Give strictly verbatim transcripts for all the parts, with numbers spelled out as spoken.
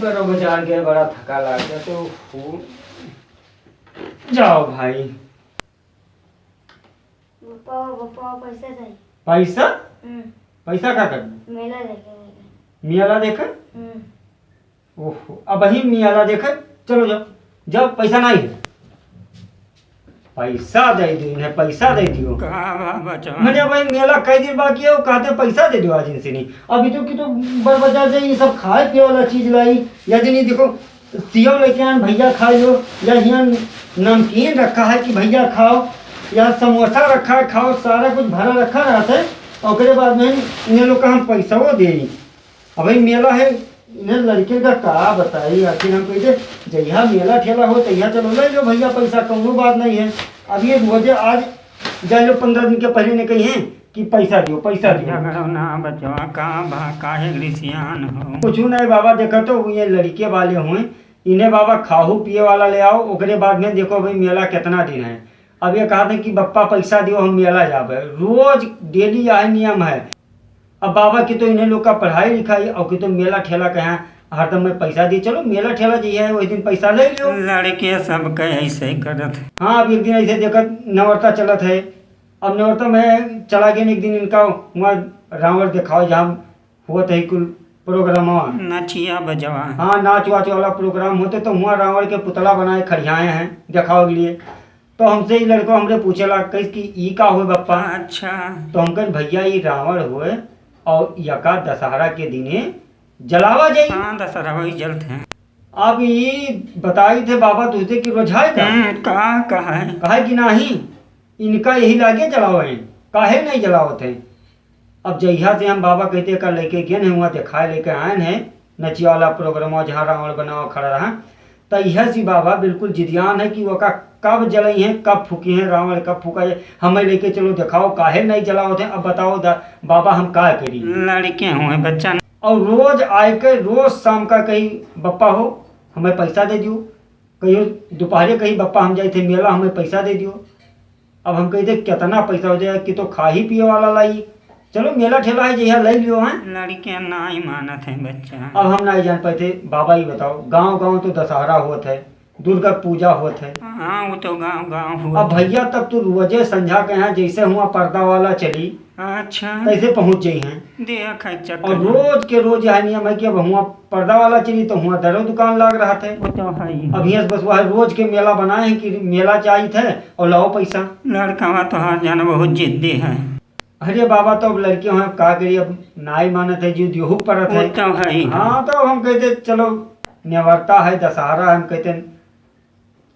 करो बाजार गए, बड़ा थका लाग गया तो हूँ। जाओ भाई। बप्पा, बप्पा, पैसा चाहिए। पैसा? हम्म। पैसा का कर? मेला देखे, मेला। मेला देखे? हम्म। ओहो, अबहीं मेला देखे, चलो जाओ, जाओ, पैसा नाहीं है। पैसा दे दियो इन्हें, पैसा दे दियो। का बा बचवा? मैंने भाई मेला कई दिन बाकी है, वो कहते पैसा दे दियो आज इनसे नहीं। अभी तो कि तो बड़ बाजार से ये सब खाए पिए वाला चीज लाई, या दिन ये देखो सेव लेके आन भैया खा लो, या यहाँ नमकीन रखा है कि भैया खाओ, या समोसा रखा है खाओ, सारा कुछ भरा रखा रहता है। ओकरे बाद में इन्हें लोग का हम पैसा वो दे। अब भाई मेला है, इन्हें लड़के का का बताई, आखिर हम कहते जहिया मेला ठेला हो तहिया चलो ले लो भैया पैसा, कौनो बात नहीं है। अब ये रोजे आज जा लो, पंद्रह दिन के पहले ने कही है कि पैसा दियो, पैसा दियो। झगड़ो ना बचवा, का बा, काहे रिसियान हो? कुछ नहीं बाबा, देखा तो ये लड़के वाले हुए, इन्हें बाबा खाहू पिए वाला ले आओ, ओकरे बाद में देखो भाई मेला कितना दिन है। अब ये कहा था कि बप्पा पैसा दियो, हम मेला जाबे, रोज डेली यह नियम है। अब बाबा की तो इन्हें लोग का पढ़ाई लिखाई और की तो मेला ठेला कहाँ हरदम में पैसा दिए, चलो मेला ठेला जी है, वही दिन पैसा ले लियो। लड़के सब के ऐसे ही करत है। हाँ, अब एक दिन ऐसे देखत नवरता चलत है, अब नवरता में चला गए एक दिन इनका वहाँ रावण दिखाओ जहाँ हुआ था कुल प्रोग्राम। नचिया बजवा। हाँ, नाच वाच वाला प्रोग्राम होते तो हुआ रावण के पुतला बनाए खड़ियाए हैं दिखाओ के लिए। तो हमसे ही लड़को हमरे पूछेला, कहिस कि ई का होए बप्पा? अच्छा। तो हम कहिन, "भैया, ई रावण होए और यका दशहरा के दिने जलावा जाई।" हाँ, दशहरा वही जलत हैं। अब ई बताई थे बाबा तुझे कि रोजाए का? हम्म, का, का है? कहे कि नाही, इनका यही लागे जलावे हैं, काहे नहीं जलावत हैं? अब जहिया से हम बाबा कहते का लेके गए हैं, वहाँ दिखाए लेके आए हैं, नचिया वाला प्रोग्राम जहाँ रावण बनावा खड़ा रहा, तो यह सी बाबा बिल्कुल जिदियान है कि वका कब जलई हैं, कब फूकी हैं रावण, कब फूका जाए, हमें लेके चलो दिखाओ, काहे नहीं जलावत हैं? अब बताओ दा, बाबा हम का करी? लड़के हुए बच्चा। और रोज आए के, रोज शाम का कही, "बप्पा हो, हमें पैसा दे दियो।" कहियो दोपहरे कही, "बप्पा हम जाए थे मेला, हमें पैसा दे दियो।" अब हम कहते, "कितना पैसा हो जाए कि तो खाही पिए वाला लाई, चलो मेला ठेला है जहिया ले लियो हैं।" लड़के नाई मानत हैं बच्चा। अब हम नाई जान पाए थे, बाबा ही बताओ, गाँव गाँव तो दशहरा होत है, दुर्गा पूजा होत है। हाँ, वो तो गाँव गाँव होत अब है। भैया तब तो रोजे संझा के यहाँ जैसे हुआ पर्दा वाला चली, अच्छा। तैसे पहुँच जाई हैं। देख, एक चक्कर और में। रोज के रोज यह नियम है कि अब हुआ पर्दा वाला चली तो हुआ दरो दुकान लाग रहा थे। वो तो है ही। अब यहाँ से बस वह रोज के मेला बनाए हैं कि मेला चाहिए थे और लाओ पैसा। लड़कवा तोहार जान बहुत जिद्दी है। अरे बाबा, तो अब लड़के हैं, का करी, अब नाई मानत है, जिद दियो परत वो है। तो है ही। हाँ, तो हम कहते चलो नेवरता है, दशहरा है, हम कहते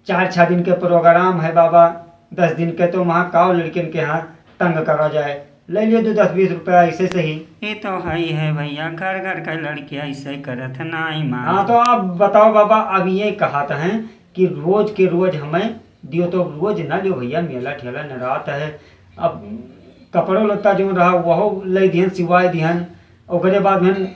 चार छह दिन के प्रोग्राम है बाबा, दस दिन के तो वहाँ काव लड़किन के यहाँ तंग करा जाए, ले लियो तो दस बीस रुपया ऐसे सही। ये तो है ही है भैया, घर घर का लड़किया ऐसे ही करत है, ना ही मान। हाँ, तो आप बताओ बाबा, अब ये कहत हैं कि रोज के रोज हमें दियो, तो रोज ना लियो भैया, मेला ठेला न रात है, अब कपड़ो लत्ता जो रहा वहो ले दिहन, सिवाए दिहन, ओकरे बाद में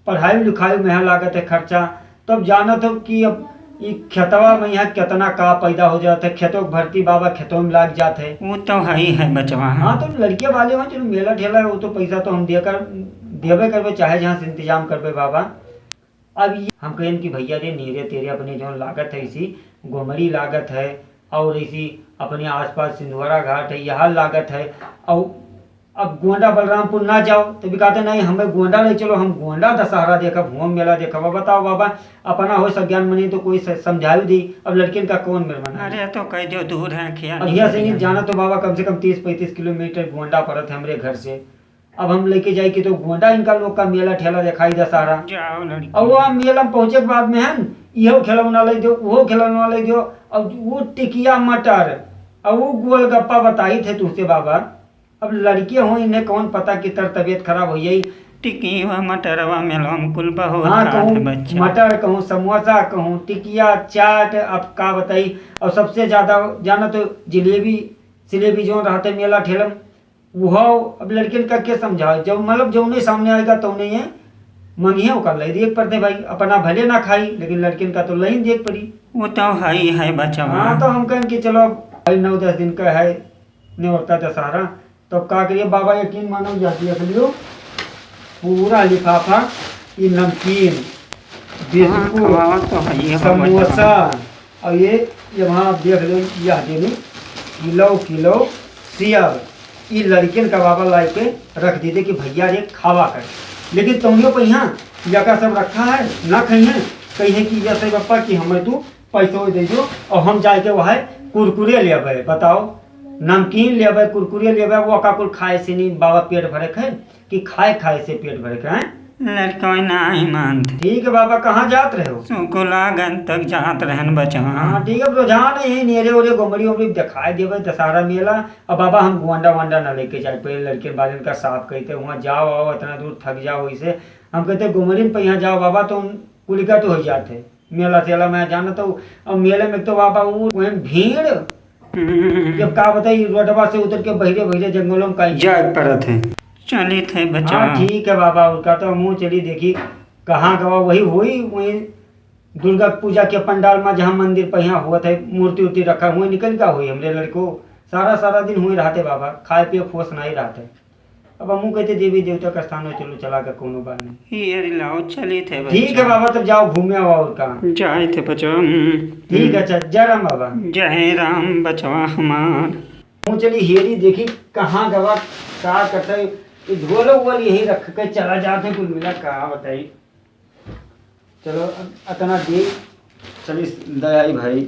पढ़ाई लिखाई में है लागत है खर्चा। तो अब जानत हो कि अब ई खेतवा में यहाँ कितना का पैदा हो जात है, खेतों की भर्ती बाबा खेतों में लाग जात है। वो तो है ही है बचवा। हाँ, तो लड़के वाले हो, चलो मेला ठेला है, वो तो पैसा तो हम देकर, देबे करबे, चाहे जहाँ से इंतजाम करबे बाबा। अब ये हम कहें कि भैया रे, नेरे तेरे अपने जौन लागत है, इसी गोमरी लागत है, और इसी अपने आसपास सिंधुआरा घाट है, यहाँ लागत है, और अब गोंडा बलरामपुर ना जाओ, तो भी कहते, "नहीं, हमें गोंडा ले चलो, हम गोंडा दशहरा देखब, हुआं मेला देखब।" अब बताओ बाबा, अपना हो सज्ञान मनी तो कोई स-, समझाई दी, अब लड़किन का कौन मेर मना? अरे, तो कह दो, दूर है, खिया अब नहीं यहाँ से नहीं करेंगे। जाना तो बाबा, कम से कम तीस पैंतीस किलोमीटर गोंडा पड़त है हमरे घर से। अब हम लेके जाए कि तो गोंडा इनका लोग का मेला ठेला दिखाई दशहरा। जाओ लड़की। अब वहाँ मेला में पहुँचे के बाद में है न, इहो खिलौना ले दो, उहो खिलौना ले दो, अब वो टिकिया मटर, अब वो गोलगप्पा बताई थे तुझसे बाबा। अब लड़के हो, इन्हें कौन पता कि तर तबीयत खराब हो जाई। टिकिया मटरवा मेलवा में कुल बहुत हाँ, खात कहूँ है बच्चा। मटर कहूँ, समोसा कहूँ, टिकिया, चाट, अब का बताई। और सबसे ज्यादा जाना तो जिलेबी, जिलेबी जो रहते मेला ठेला में, वो अब लड़किन का के समझाओ, जब मतलब जौने सामने आएगा तौने ये मंगिया ओकर लाई देख पड़ते भाई, अपना भले ना खाई लेकिन लड़किन का तो लाई देख पड़ी। वो तो है ही है बचवा। हाँ, तो हम कहन कि चलो अब भाई नौ दस दिन का है नेवरता दशहरा, तो का करिए बाबा, यकीन मानो, यह देख लियो पूरा लिफाफा ये नमकीन, बिस्कुट, हाँ, खवावा तो है, ये समोसा, बच्चा। और ये, ये वहाँ आप देख लो, यह देनी किलो, किलो सेब, ये लड़कियन का बाबा लाई के रख दे दे कि भैया ये खावा कर। लेकिन तुमने को यहाँ यका सब रखा है, ना खाई है, कही है कि ये सब पापा कि हमें तू पैसो दे दो और हम जाए के वह कुरकुरे ले आवे। बताओ, नमकीन ले आवे, कुरकुरे ले आवे, वो का कुल खाए से नहीं बाबा पेट भरे खाए कि खाए खाए से पेट भरे खाए। लड़का ना ही मानत। ठीक है बाबा, कहाँ जात रहे हो? सुकुलागंज तक जात रहन बचवा। हाँ ठीक है, अब रुझान यही नेरे ओरे गोमड़ी ओमड़ी दिखाई देवे दशहरा मेला। अब बाबा हम गोंडा वोंडा ना लेके जाए, पहले लड़के बालन का साफ कहते वहाँ जाओ आओ, इतना दूर थक जाओ, इसे हम कहते गोमड़ी पे यहाँ जाओ बाबा, तो हम कुलिका तो हो जाते। मेला तेला में जाना तो, अब मेले में तो बाबा वो वहीं भीड़। हम्म। जब का बताई, रोडवा से उतर के बहिरे बहिरे जंगलों में का जाए परत है। चलित है बच्चा। हाँ ठीक है बाबा, उनका तो मुँह चली देखी कहाँ गवा वही हुई, वहीं दुर्गा पूजा के पंडाल में जहाँ मंदिर पर यहाँ हुआ था, मूर्ति उर्ति रखा हुआ, निकल का हुई हमरे लड़को। सारा सारा दिन हुए रहते बाबा, खाए पिए होश नहीं रहते। अब हमहू कहते देवी देवता का स्थान में चलो चला के कोनो बात नहीं। ये अरे लाओ चलित है बच्चा। ठीक है बाबा, तब जाओ घूमे आओ और का। जाए थे बच्चा। हम्म। ठीक है, अच्छा, जय राम बाबा। जय राम बचवा हमार। हम चली हेरी देखी कहाँ गवा, का करता है, ये झोला वोल यही रख के चला जाते कुल मिला, का बताई। चलो, अब अतना दे, चली दयाई भाई।